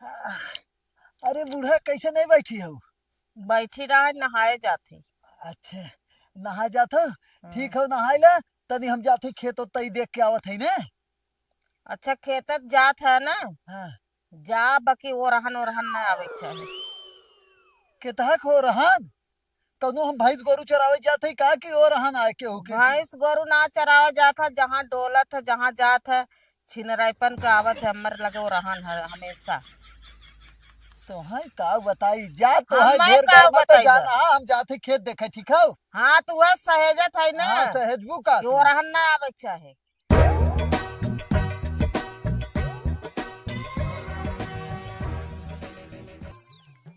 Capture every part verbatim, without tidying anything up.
अरे बूढ़ा, कैसे नहीं बैठी हउ? बैठी रहा, नहाए जात ही। अच्छा, नहाए जात हउ? हम्म। ठीक हउ, नहाए ला, तनी हम जात ही खेत ओत तई देख के आवत ही ने। अच्छा, खेत जात है ना? हाँ। जा, बाकी ओरहन ओरहन ना आवे के चाही। केतहक ओरहन? कौनो हम भैंस गोरू चरावे जात हई का कि ओरहन आए केहू के? भैंस गोरू ना चरावे जात है, जहाँ डोलत है, जहाँ जात है, छिनराइपन के आवत है, हमर लगे ओरहन है हमेशा। तोहई का बताई, जा तोहई हमें ढेर का गरमा तो बताई जाना बा? हाँ, हम जात हई खेत देखे, ठीक हउ? हाँ, तू वह सहेजत है ना? हाँ, सहेजबू का कि तू? ओरहन ना आवे के चाहे।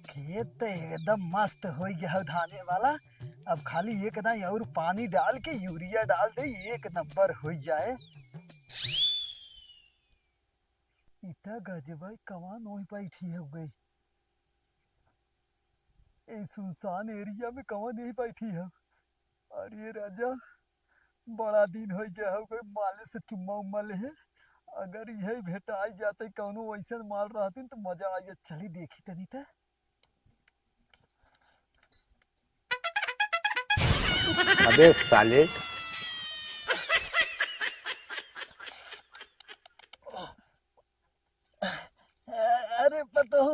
खेत त एकदम मस्त होइ गया हउ धाने वाला। अब खाली एक दाई अउर पानी डाल के यूरिया डाल दे, एक नंबर होइ जाए। इतना गजब है, कवान ओही बैठी हउ गई। ए सुनसान एरिया में कवान यही बैठी हउ? अरे राजा, बड़ा दिन होइ गया हउ गई माले से चुम्मा उम्मा लेहे। अगर यही भेटाई जाते कौनो वैसन माल रहतिन तो मजा आ जात। चली देखी तनी त। अबे साले। अरे पतोहू।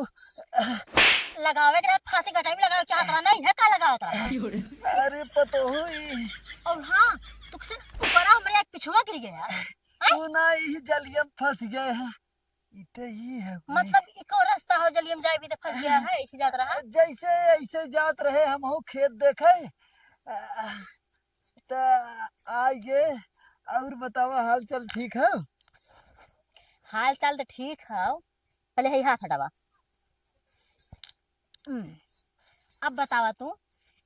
लगावे के रहत फांसी गटाई में लगावे चाहत रहा, नहीं है का लगावत रहा? अरे पतोहू, ई अउर हाँ, तू कैसे ऊपरा हमरे एक पिछुआ गिर गया? हैं? तू ना, ई जलियम फंस गए हैं। ई त ई है कोई। मतलब, ई कौन रास्ता हो, जलियम जाए भी तो फंस गया है, ऐसे जात रहा? जैसे ऐसे जात रहे, हमहू खेत देखे। आ, त आइए, अउर बतावा, हाल चाल ठीक है? हाल चाल त ठीक हउ, पहले है हाथ हटावा। हम्म, अब बतावा तू,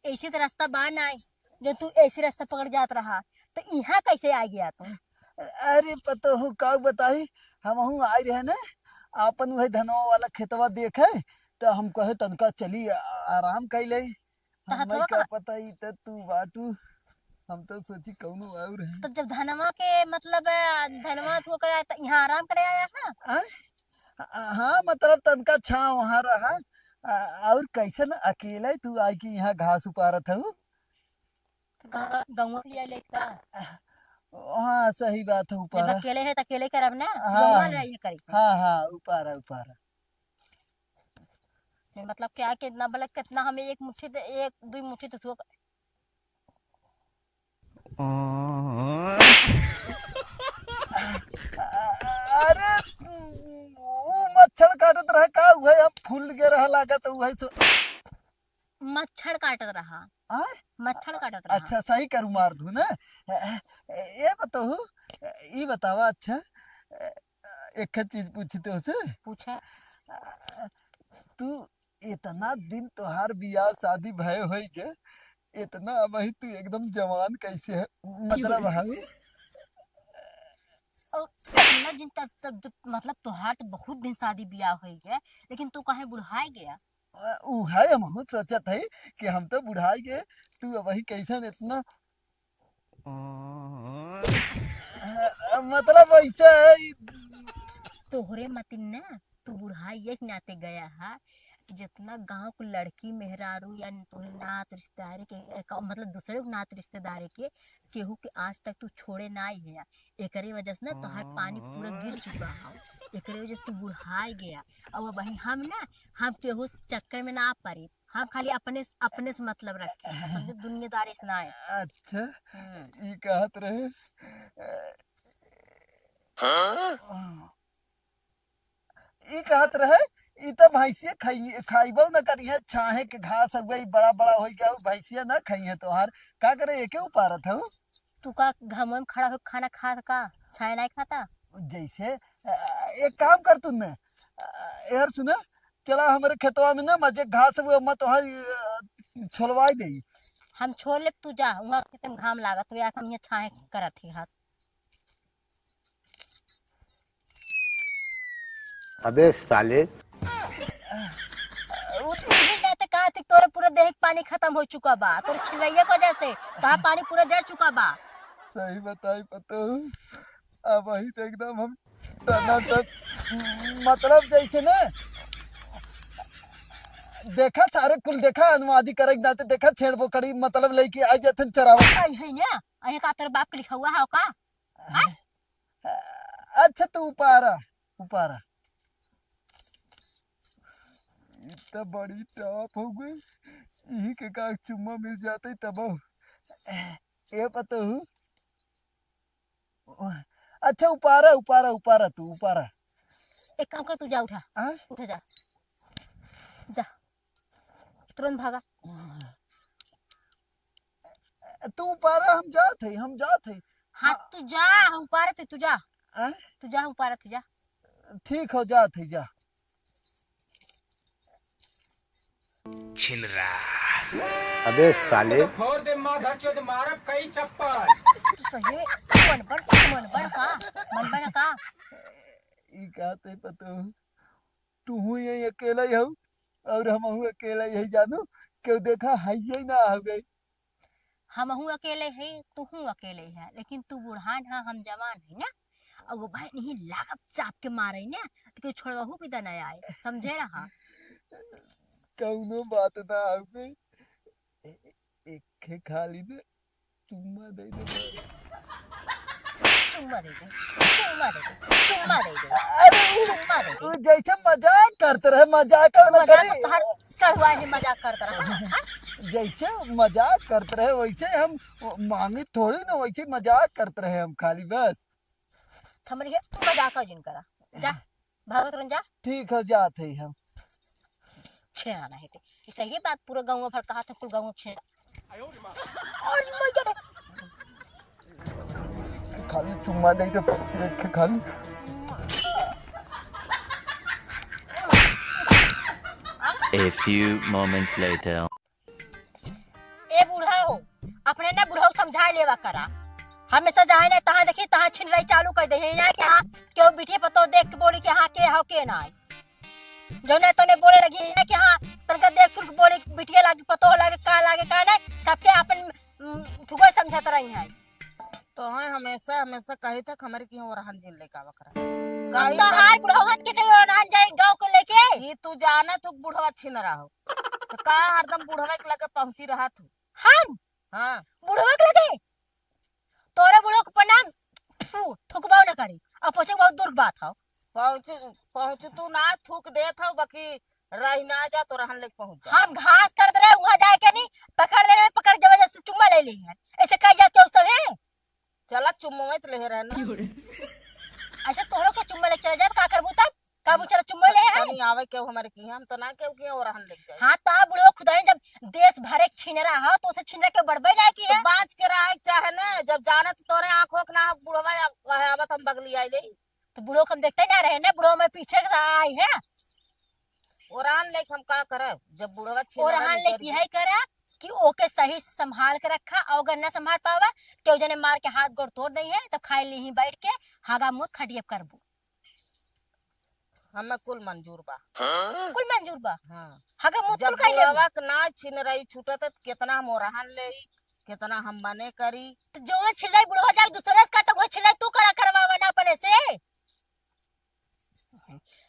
ऐसे त रास्ता बा नाई, जो तू ऐसे रास्ता पकड़ जात रहा, त इहाँ कैसे आ गया तू? अरे पतोहू, का बताई, हमहू आए रहे ने, आपन वही धनवा वाला खेतवा देखे, त हम कहे तनका चली आ-, आराम कर ले। त हमें हथवा का का पता ई त तू बाटू, हम तो सोची कौनो और है। तो जब धनवा के मतलब, अ, धनवा तू ओकरा त यहाँ आराम करे आया है? आय? हाँ, मतलब तनका छाँव वहाँ रहा। अ, और कैसन अकेले तू आई कि यहाँ घास उपारत हऊ? ग-, गौवा लिया ले का? हाँ, सही बात है, जब उपारा। अकेले है त अकेले करब ना, हाँ, गौवा हाँ। ले ये करी। हाँ, हाँ, उपारा, उपारा। फिर मतलब क्या, कितना, भले कितना हमें एक मुट्ठी दे, एक दुई मुट्ठी तो थोक। अरे, ऊ मच्छर काटत रहा का? उहे हम फूल के रहा लागत, उहे सो। मच्छर काटत रहा। आय? मच्छर काटत रहा। अच्छा, सही करू मार दू ना। ए, ए, ए बताऊ, ई बतावा, अच्छा, एक चीज पूछी तोसे। पूछा। तू इतना दिन तोहार बियाह शादी भय होई के, इतना अबही तू एकदम जवान कैसे है? मतलब हऊ? और इतना दिन तक, तक जब, मतलब तोहार तो बहुत दिन शादी बियाह होई गया, लेकिन तू काहे बुढ़ाए गया? अ, उहे हमहू सोचत हई कि हम तो बुढ़ाई गए, तू अबही कैसन इतना, अ, मतलब ऐसे है। तोहरे मतिन ना, तू बुढ़ाई यही नाते गया है कि जितना गाँव के लड़की मेहरारू या तोहरे नात रिश्तेदारी के, ए, का, मतलब दूसरे के नात रिश्तेदारी के केहू के आज तक तू छोड़े नाई है। एकरे वजह से ना तोहार पानी पूरा गिर चुका है, एकरे वजह से तू बुढ़ाई गया। और वही हम ना, हम केहू से चक्कर में ना पड़ी, हम खाली अपने, अपने से मतलब रखे, समझे, दुनियादारी से ना आए। अच्छा, हम्म। ई कहत रहे। हाँ? ई कहत रहे, ई त भैंसिया खाई, खाइबो न करिहे, छाहे के घास हो गई, बड़ा बड़ा हो गया, भैंसिया ना खाइहे तोहार। का करे, एके उपारत हऊ? तू का घाम में खड़ा हो खाना खात का? छाए नहीं खाता? जैसे, अ, एक काम कर तू न, अ, यार सुना, चला हमरे खेतवा में ना मजे घास वो मत तोहार, अ, छोलवाई देई। हम छोल लेब, तू जा, वहाँ खेत में घाम लागत, वे आके हम यहाँ छाहे करत ही घास। अबे साले। उ तुझे ना तो कहा थी, तोरे पूरा देह के पानी खत्म हो चुका बा, तोरे छिलैया के वजह से तोहार पानी पूरा जर चुका बा। सही बताई पतोहू, अबही तो एकदम हम टनाटन, मतलब जैसे ना, देखा सारे कुल, देखा अनुवादी करे के नाते, देखा छेड़ बोकड़ी मतलब लेके आ जाते चरावे। आई है ना, अहे का तोर बाप के लिखा हुआ है का? हाँ? अच्छा, तू उपारा, उपारा। ई त बड़ी टॉप हो गई। इही के का चुम्मा मिल जाते तब। ए पतोहू। अच्छा, उपारा, उपारा, उपारा, तू उपारा। एक काम कर, तू जा, उठा। हाँ? उठा, जा। जा। तुरंत भागा। तू उपारा, हम जात है, हम जात है। हाँ, हाँ। तू जा, हम उपारत है, तू जा। हाँ? तू जा, हम उपारत है, जा। ठीक हो, जात है, जा। छिनरा। अबे साले। फोड़ दे माधर चोद, मारब कई चप्पल। तू सही मन बन, मन बन का? मन बन का? ई कहते पतो, तू हूँ यही अकेला ही हऊ और हम हूँ अकेला यही जानू, क्यों देखा है यही ना हो गई। हमहू अकेले है, तूहू अकेले है, लेकिन तू बुढ़ान है, हम जवान है ना। और वो भाई नहीं लागब चाप के मारे ना, तो कोई छोड़वाहू भी दना आए, समझे रहा। कौनो बात ना आवे। ए-, एक खे खाली ना चुम्मा दे दे। चुम्मा दे दे, चुम्मा दे दे, चुम्मा दे दे, अरे, चुम्मा दे दे। वो जैसे मजाक करते रहे, मजाक और मजाक करी। तोहार सड़ुआ ही मजाक करत रहा, हाँ? जैसे मजाक करत रहे, वैसे हम मांगी थोड़ी ना, वैसे मजाक करत रहे हम खाली बस। हमरे ये मजाक जिन करा। जा, भागत रह जा। ठीक है, जात है हम। छेड़ा नहीं थे। ये सही बात, पूरा गाँव भर कहा था, कुल गाँव छेड़ा। और मैं क्या रे? खाली चुम्मा दे दे, बस एक खाली। A few moments later. ए बूढ़ा हो, अपने ना बूढ़ा समझा लेवा करा। हमेशा जहाँ ना तहाँ देखी, तहाँ छिनराई चालू कर दे है ना कि हाँ, केहू बिटिया पतोह देख के बोली कि हाँ, के हो, के ना है। जौने तौने बोले लगी है ना कि हाँ, तनका देख सुन के बोली, बिटिया लागे, पतोह लागे, का लागे, का नहीं, सबके अपन, उम, थुगो समझत रही है। तो है हमेशा, हमेशा कही तक हमारे की ओरहन जिन लेके आवा करा। अब कही तो तक हार बुढ़ावत के कहीं ओरहन जाए गाँव को लेके। ये तू जानत हो बुढ़वा छिनरा हो। तो का हरदम बुढ़वा के लगे पहुँची रहा तू? हम? हाँ। बुढ़वा के लगे? तोरे बुढ़वा के प्रणाम, फू, थुकबाओ न करी। अब पहुँचे बहुत दूर बात हो। पहुँच, पहुँच तू ना थूक देत हो, बाकी रही ना जा, तो रहन लेके पहुँच जा। हम घास करत रहे, वहाँ जाए के नहीं, पकड़ ले रहे, पकड़ जबरदस्ती चुम्मा ले ली है। ऐसे कह जाते हो सहे? चला चुम्मा तो ले रहे ना। ऐसे तोहरो के चुम्मा ले चले जात, का करबू तब? का बुचरा चुम्मा ले है? तनी आवे केहू हमारे की, हम तो ना केहू की ओरहन लेके जाए। हाँ, ता बुढ़वा खुदाई जब देश भरे के छिनरा हो, तो उसे छिनरा के बड़बे ना की तो है। बाँच के रहे के चाहे ना, जब जाने तो तोरे आँख होक ना हो, बुढ़वा आ-, आवत हम बगली आए ले। तो बुढ़ो के हम देखते ना रहे ना, बुढ़ो हमारे पीछे से आई है। ओरहन लेके हम का करब, जब बुढ़वा छिनरा ओरहन लेके निकल यही करे कि ओके सही से संभाल के रखा, और अगर ना संभाल पावा, केहू जने मार के हाथ गोड़ तोड़ दई है, तो खाए ली ही बैठ के, हागा मुँह खटिया करबू। हमें कुल मंजूर बा। कुल मंजूर बा? हाँ। हागा मुँह जब कुल खाई लेबू? बुढ़वा के ना छिनराई छूटत, तो कितना हम ओरहन लेई, कितना हम मने करी। तो जौन छिलराई बुढ़वा जाए दूसरे से काटे, वही छिलराई तू करा करवावा ना अपने से।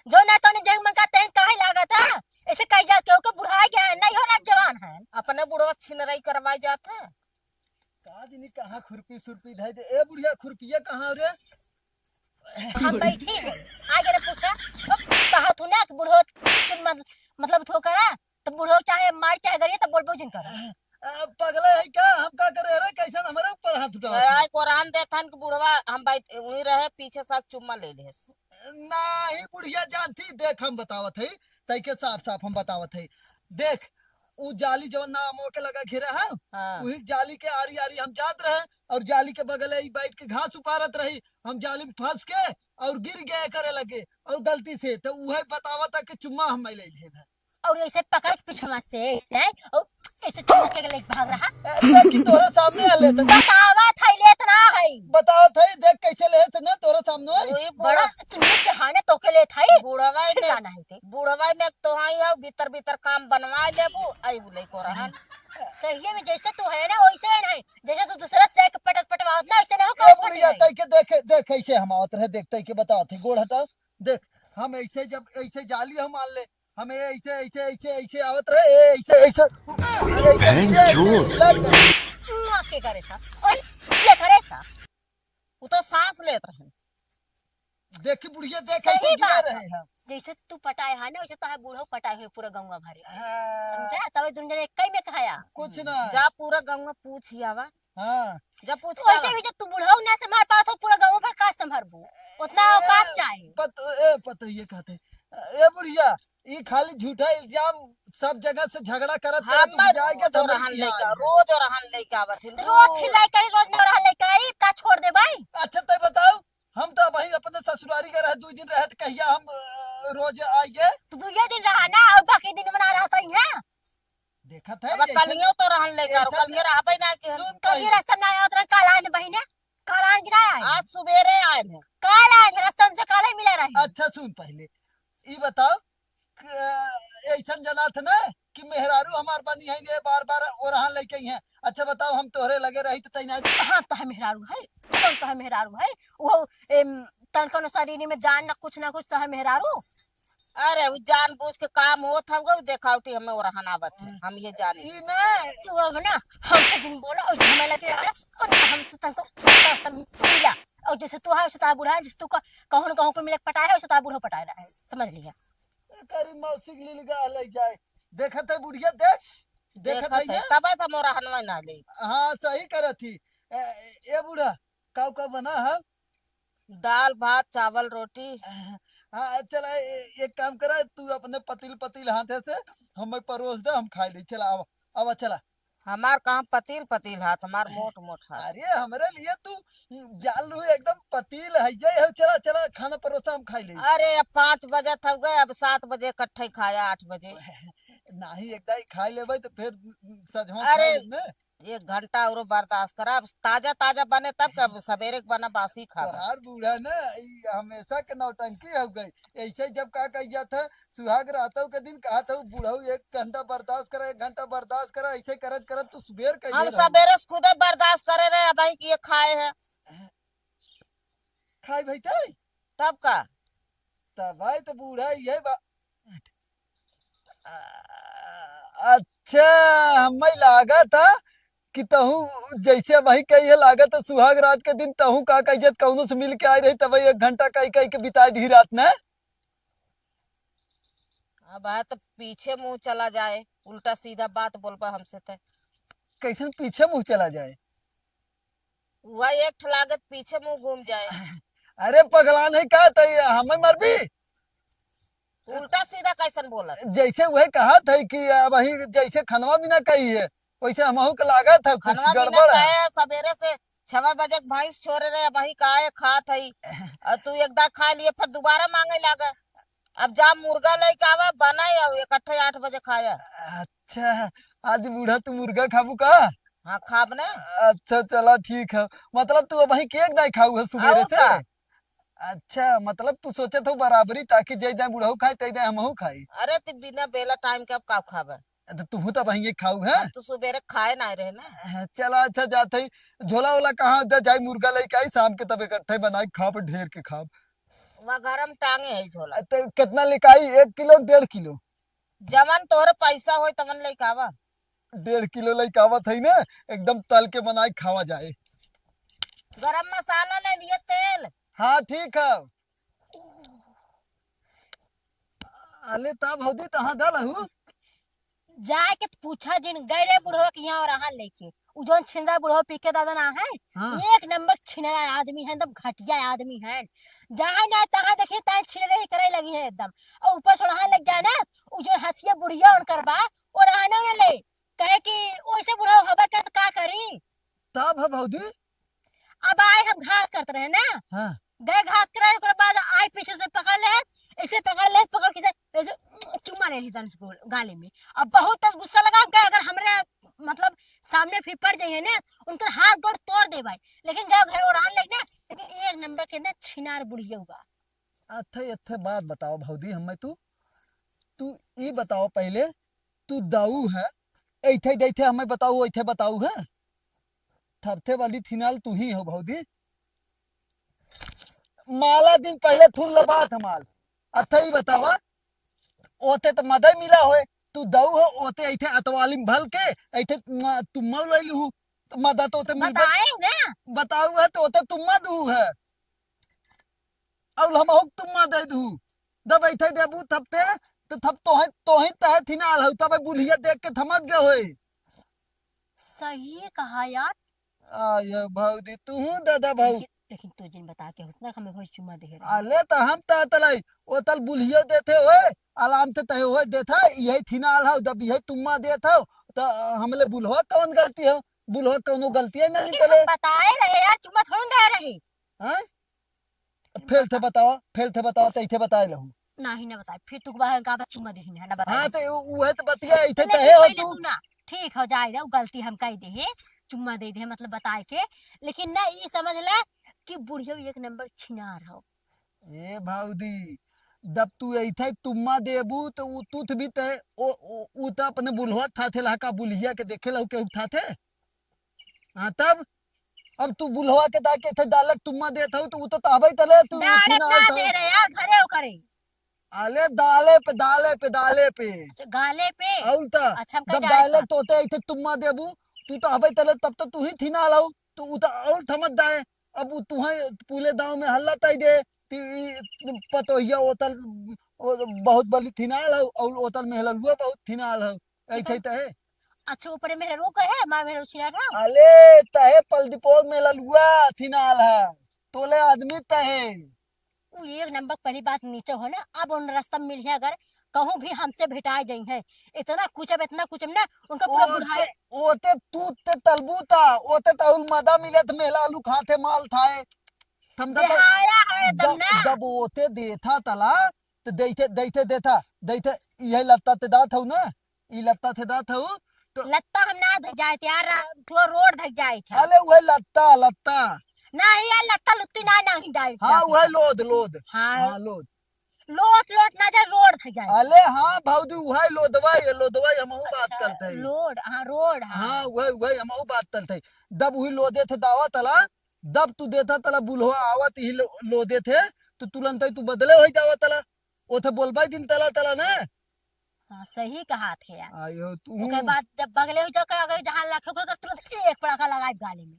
जो ना तोने जंग मन का तें काहे लागत है? ऐसे कही जात हो कि बुढ़ा गया है, नहीं हो ना जवान है। अपने बुढ़वा छिनराई करवाई जात है। का जनी कहाँ खुरपी सुरपी धइ दे। ए बुढ़िया, खुरपिया कहाँ रे? हम बैठी हैं। आगे रे पूछा। अब कहा तू ना कि बुढ़वा के मत-, मतलब थो करा। तो बुढ़ो चाहे मार चाहे गरिया, तो बोलबो जिन कर। आ, पगला है का? हम का करे रे? कैसन हमारे ऊपर हाथ उठावा? ए, आई कोरान देथन कि बुढ़वा हम बैठ, वहीं रहे, पीछे से चुम्मा ले लेस। नाही बुढ़िया जानती, देख हम बतावत है, तई के साफ साफ हम बतावत है। देख, उ जाली जवन ना अमवा के लगा घेरा है, हाँ। वही जाली के आरी आरी हम जात रहे और जाली के बगल ही बैठ के घास उपारत रही। हम जाली में फंस के और गिर गए करे लगे और गलती से, तो उहे बतावत है कि चुम्मा हम ले लेन है। और ऐसे पकड़ के पीछवा से, ऐसे, और ऐसे चुम्मा के लेके भाग रहा। ए, देखी तोरा सामने आ लेत है। बतावत है, लेत ना है। बतावत है, देख कैसे लेत है ना तोरा सामने है। वही बड़ा बुढ़ा। तुम के हाने तो के लेत है। बुढ़वा में, चिल्लाना है ते। बुढ़वा में तो आई है, भीतर भीतर काम बनवा लेबू, आई बोले को रहन। सही में जैसे तू है ना, वैसे है नहीं। जैसे तू दूसरा से जाके पटत पटवावत ना, वैसे ना हो, ए कौन बुढ़िया, पटवाई? तई के देखे, देख कैसे हम आवत रहे, देख तई के बतावत है, गोड़ हटा। देख, हम ऐसे जब ऐसे जाली हम मान ले, हम ऐसे, ऐसे, ऐसे, ऐसे आवत रहे, ए, ऐसे, ऐसे, ऐसे, बहन ऐसे, चोद। लग गए। मुआ के करे सा? और ये करे सा? वो तो सांस लेत रहे। देखी बुढ़िया, देख सही ऐसे गिरा बात रहे है। हैं। जैसे तू पटाए है ना, वैसे तोहार बूढ़ो पटाए हुए पूरा गौवा भरे। हाँ। समझा? तबे दुनिया ने कई में कहाया। कुछ ना। जा पूरा गौवा पूछ ही आवा। हाँ। जा पूछ तू के ऐसे आवा। भी जब तू बूढ़ो ना संभाल पावत हो, पूरा गौवा भर का संभालबू? उतना ए, औकात चाही। पत-, ए, पतोहिए कहते, ए बुढ़िया, ई खाली झूठा इल्जाम, सब जगह से झगड़ा करत करत हम तू जाएगा तो तो ओरहन लइका, रोज ओरहन लइका आवत है, रोज रोज। छिलाई कहीं, रोज नौरहन लइका आई, का छोड़ दे भाई? अच्छा, तै बताओ, हम तो अबहीं अपने ससुरारी के रहे, दुइ दिन रहे, तो कहिया हम, अ, रोज आइए? तू दुइये दिन रहा ना, और बाकी दिन बना रहता ही है। देखत है अब जैसे कलियो तो रहन लइका, और जैसे कलियो रहबे ना कि हम सुन कल ये पहले। रास्ता ना आया, उतना काल आए न बहिने, काल आए कि ना आए? आज सुबेरे आए न। काल आए न, रास्ता हमसे काल ही मिला रहे। अच्छा सुन पहले, ई बताओ, क-, ऐसन जनात न कि मेहरारू हमार बनी है, ये बार बार ओरहन लइके ही हैं। अच्छा बताओ, हम तोहरे लगे रही तो तैनात। हाँ, तो है मेहरारू है, कौन तो है मेहरारू है? वो, एम, तनका न शरीर में जान ना कुछ ना कुछ तो है मेहरारू। अरे, उ जानबूझ के काम होत हउवे, उ देखावटी हमें ओरहन आवत है, हम ये जाने। ई ना। तू अब ना हमसे जिन बोला और हमें लगे आया, और हमसे तनको समझ लिया। और जैसे तू है, वैसे तारा बूढ़ा है, जैसे तू का-, कहूँ न कहूँ को मिले पटाए है, वैसे तारा बूढ़ो पटाए रहा है, समझ लिया। ए, करी मौसी के लिए लगा ले जाए। देखत है बुढ़िया, देख, देखत देखत है है, ये? तबे तो मोरा हनवा ना ले। हाँ, सही करत ही। ए, ए बूढ़ा, काऊ का बना है? दाल, भात, चावल, रोटी। हाँ, चला, ए-, एक काम करा, तू अपने पतील, पतील हाथे से हमें परोस दे, हम खाई ले। चला, आवा, आवा, चला। हमार कहाँ पतील, पतील हाथ, हमार मोट, मोट हाथ। अरे, हमरे लिए तू जान लू, एकदम पतील है, ये है, चला, चला, खाना परोसा, हम खाई ले। अरे, अब पाँच बजे थक गए, अब सात बजे इकट्ठे खाया, आठ बजे। नाही, एक दाई खाई लेबै, तो फिर सजवा अरे, खाई लेब ना। एक घंटा औरो बर्दाश्त करा, अब ताजा ताजा बने तब, कब सवेरे के बना बासी खाबा। तोहार बूढ़ा ना, ई हमेशा के नौटंकी हो गई। ऐसे जब का कही जात है, सुहाग रातों के दिन कहा था, बूढ़ऊ एक घंटा बर्दाश्त करा, एक घंटा बर्दाश्त करा, ऐसे करत करत तू सुबेर कह हम दे रहा। सवेरे से खुदे बर्दाश्त करे रहे, अब भाई ये खाए है। खाए भाई तय? तब का? तब भाई तो बूढ़ा ही है बा-, आ, अच्छा, हमें लागत है कि तहू जैसे भाई कही है, लागत है सुहाग रात के दिन तहू का कही जात, कौनो से मिल के आई रही, तब एक घंटा कही कही के बिता दी रात ना। अब है तो पीछे मुंह चला जाए, उल्टा सीधा बात बोलबा हमसे ते। कैसन पीछे मुंह चला जाए? वह एक ठे लागत पीछे मुंह घूम जाए। अरे पगला नहीं का, तई हमें मरबी? उल्टा सीधा कैसन बोलत? जैसे वह कहा था कि अब वही जैसे खनवा बिना कही है, वैसे हमहू के लागत है कुछ खनवा बिना गड़बड़ है। खाए, सवेरे से छवा बजे के भैंस छोड़े रहे, अब वही काहे खात है। और तू एक दाई खा लिए, फिर दोबारा मांगे लागे। अब जा मुर्गा लेके आवा, बनाए और इकट्ठे आठ बजे खाया। अच्छा, आज बूढ़ा तू मुर्गा खाबू का? हाँ, खाब ना। अच्छा, चला ठीक है। मतलब तू अब वही केक दाई खाऊ है सुबेरे और से? का? अच्छा, मतलब तू सोचत हो बराबरी, ताकि जय दाई बुढ़ऊ खाए, तय दाई हमहू खाई। अरे, तू बिना बेला टाइम के अब का खाबे? तो तू तो वही खाऊ है? हम तो सुबेरे खाए ना रहे ना। हाँ, चला अच्छा जात है। झोला वोला कहाँ दे जाई, मुर्गा लेके आई, शाम के तब इकट्ठे बनाई खाब, ढेर के खाब। वहाँ घर में टांगे है झोला। तो कितना लेके आई, एक किलो, डेढ़ किलो? जवन तोहरे पैसा होई तवन लेके आवा। डेढ़ किलो लेके आवत है ना, एकदम तल के बनाई खावा जाए। गरम मसाला ले लिए, तेल। हाँ ठीक है। अले ता भौजी तहाँ दल हूँ। जाए के त पूछा जिन, गए रहे बुढ़वा के यहाँ ओरहन लेके। उ जौन छिनरा बुढ़वा पी के दादा ना है, हाँ। एक नंबर छिनरा आदमी है, एकदम घटिया आदमी है। जहाँ ना तहाँ देखिए, तहाँ छिनरे ही करे लगी है एकदम। और ऊपर से ओरहन लेके जाए ना, उ जौन हथिया बुढ़िया उनकर बा, ओरहन ना ले। कहे कि ओइसे बुढ़वा हवा कर त का करी? तब है भौजी? अब आए हम घास करत रहे ना। हाँ। गए घास करे, ओकरे बाद आए पीछे से पकड़ ले, ऐसे पकड़ ले, पकड़ के ऐसे, ऐसे चुम्मा ले ली जान से गोल-, गाले में। अब बहुत तेज गुस्सा लगा, हम कहे, "अगर हमरे, मतलब, सामने फिर पड़ जाइए ना, उनकर हाथ गोड़ तोड़ दे भाई।" लेकिन गए घर ओरहन लग ना, लेकिन एक नंबर के अंदर छिनार बुढ़िया हुआ। अथे, अथे बात बताओ भौजी, हमें तू, तू ई बताओ पहले, तू दाऊ है, ऐथे जैथे हमें बताऊ, ऐथे बताऊ है? ठरथे वाली थिनाल तू ही हो भौजी। माला दिन पहले थुन लबात हमाल। अथे ई बतावा, ओते त मदई मिला होए, तू दऊ हो, ओते ऐथे अतवाली में भल के, ऐथे म-, तुम्मा लई लूहू, त मदा तो ओते मिलबे। बताए ना। बताऊ है, तो ओते तुम्मा दू है। अउर हमहू तुम्मा दे दू। दब ऐथे देबू, थपते, त थप तोहे, तोहे तहे थिनाल हऊ, तब बुढ़िया देख के थमक गए होए। सही कहा यार। आय भौजी, तू हूँ दादा भाऊ। लेकिन, लेकिन तू जिन बता के हुसना हमें भौजी चुम्मा दे रहे। अले त हम त तलाई, ओतल बुलियो देथे होए, आराम से तहे होए देथा, यही थिनाल हऊ, जब यही तुम्मा देथा, त हमले बुलवा कौन गलती हो? बुलवा कौनो गलती है ना अरे निकले। हम बताए रहे यार, चुम्मा थोड़ी दे रहे। हैं? फेल थे बतावा, फेल थे बतावा, त इथे बताए लहू। नाही ना बताए, फिर तू बाहर का बात चुम्मा देही ना, ना बताए। हाँ, त उ-, उहे त बतिया, इथे इतने तहे हो पहले तू। सुना, ठीक हो जाए, वो गलती हम कह दे, चुम्मा दे दे, मतलब बताए के, लेकिन ना ये समझ ले कि बुढ़ियो एक नंबर छिनार हो। ए भौजी, जब तू ऐथे तुम्मा देबू, त उ तुथ भी ते, ओ, ओ, उ त अपने बुलवा था थे, लहका बुलिया के देखे लहू केहू था थे। हाँ, तब? अब तू बुलवा के ताके थे डालक तुम्मा देत हऊ, त उ त तहबई तले, तू डाले थिनाल का था। दे रहे यार, घरे ओकरे। अले दाले पे, दाले पे, दाले पे। अच्छा, गाले पे? अउर त, अच्छा, हम कहीं जब डाले डाले पे। तोते ऐथे तुम्मा देबू, तू तहबई तले, तब त तू ही थिनाल हऊ, त उ त अउर थमत दाए। अब उ तुहे पूरे दाँव में हल्ला ताई दे, ती पतोहिया ओतल, ओ, बहुत बली थिनाल हऊ, अउर ओतल मेहलरुआ बहुत थिनाल हऊ। ऐथे तहे। अच्छा, ऊपरे मेहलरुआ कहे, मार मेहलरुआ छिनार हऊ। अले, तहे पलदीपोल मेहलरुआ थिनाल है। तोले आदमी तहे। उ एक नंबर पहली बात नीचे हो ना, अब उन रास्ता में मिलिहे अगर कहूँ भी हमसे भेटाए जइहे, इतना कुचब, इतना कुचब ना, उनका पूरा ओते, बुढ़ाई ओते तू ते तलबू ता, ओते तहुल मदा मिले त मेहलालू खाथे माल थाए। थमदा त बेहाया है एकदम द-, ना। दब ओते देथा तला, त देइथे, देइथे देथा, देइथे, इहे लत्ता ते दात हऊ ना, ई लत्ता ते दात हऊ, तो लत्ता हम ना धक जाए थे यार, तू रोड धक जाए थे। अले उहे लत्ता, लत्ता। नहीं यार, लत्ता लुत्ती ना, नहीं डाइट हाँ, जाए उहे थे। लोद, लोद। हाँ। हाँ, लोद। लोट, लोट ना जाए, रोड धक जाए। अले हाँ, भौजी, उहे लोदवा, ये लोदवा, हमहू बात अच्छा, करते हैं। रोड, हाँ, रोड, हाँ। हाँ, उहे, उहे, हमहू बात करते हैं। दब उही लोदे थे दावा तला, दब तू देथा तला बुलवा आवत ही लो-, लोदे थे, तो तुरंत ही तू बदले होई जावा तला। ओथे बोलबाई दिन तला तला ना। हाँ, सही कहा थे यार। आयो तू। ओकर बाद जब बगले हो जाओ, अगर जहाँ लखे ओकर तुरंत एक पड़ाका लगाई गाली में।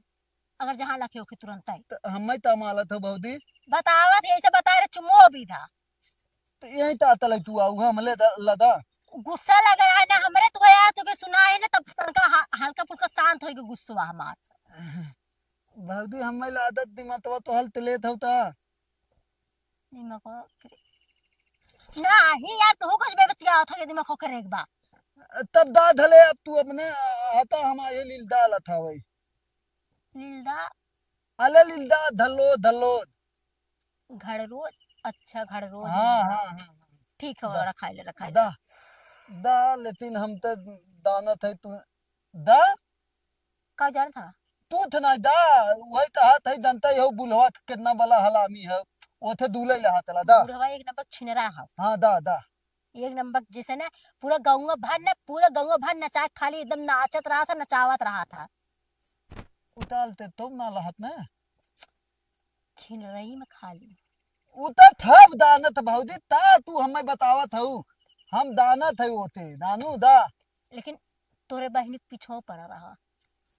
अगर जहाँ लखे ओके तुरंत आई। त हम्मे त मालत हो भौजी। बतावत है, ऐसे बताए रहे चुमो भी था। त यही त तला तू आऊ, हमले द-, लदा। गुस्सा लग रहा है ना हमरे, तो यार, तो के सुना है ना, तब तनका ह-, हल्का फुल्का शांत होई के गुस्सा हमार। भौजी, हम्मे ला आदत दिमाग तो हल तले था। दिमाग को-, नहीं यार, तू कुछ बेबतिया था के दिमाग को करे एक बार। तब दा धले, अब तू अपने, आ, आता हम ये लील दा लथा वही। लील दा? अले लील दा धलो, धलो। घड़रोज? अच्छा, घड़रोज हाँ, लील दा। हाँ, हाँ, हाँ। ठीक है, दा। रखाई ले, रखाई ले। दा, दा, लेकिन हम तो दानत है तू, दा? का जानत हा? तू थे ना दा, वही तो हाथ है, जनता यहो बुलवा के कितना बड़ा हलामी है, वो थे दूल्हे ले हाथ ला दा। बुढ़वा एक नंबर छिनरा है। हाँ दा, दा। एक नंबर जैसे ना पूरा गौवा भर ना, पूरा गौवा भर नचा के खाली एकदम नाचत रहा था, नचावत रहा था। उताल ते तुम ना लहत ना। छिनरई में खाली। उ त थब दानत भौजी, ता तू हमें बतावत हऊ, हम दानत है ओते, दानू दा। लेकिन तोरे बहिनी के पीछो पड़ा रहा,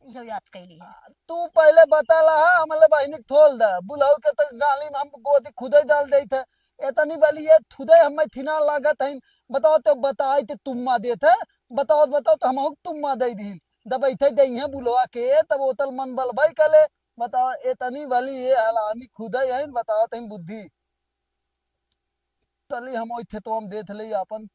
इहो याद कैली है। तू पहले बता ला, हमले बहिनी के थोल दा, बुलाऊ के त गाली में हम गोदी खुदे डाल देत है। एतनी बली ये खुदे हमें थिना लागत है, बताओ तो बताई ते तुम्मा देत है, बताओ, बताओ तो हम तुम्मा दे दीन, दबैते दे हैं बुलवा के, तब ओतल मन बलबाई कले, बताओ, एतनी बली ये हलामी खुदे हैं, बताओ तहीं बुद्धि। तली हम ओइ थे तो हम देत ले आपन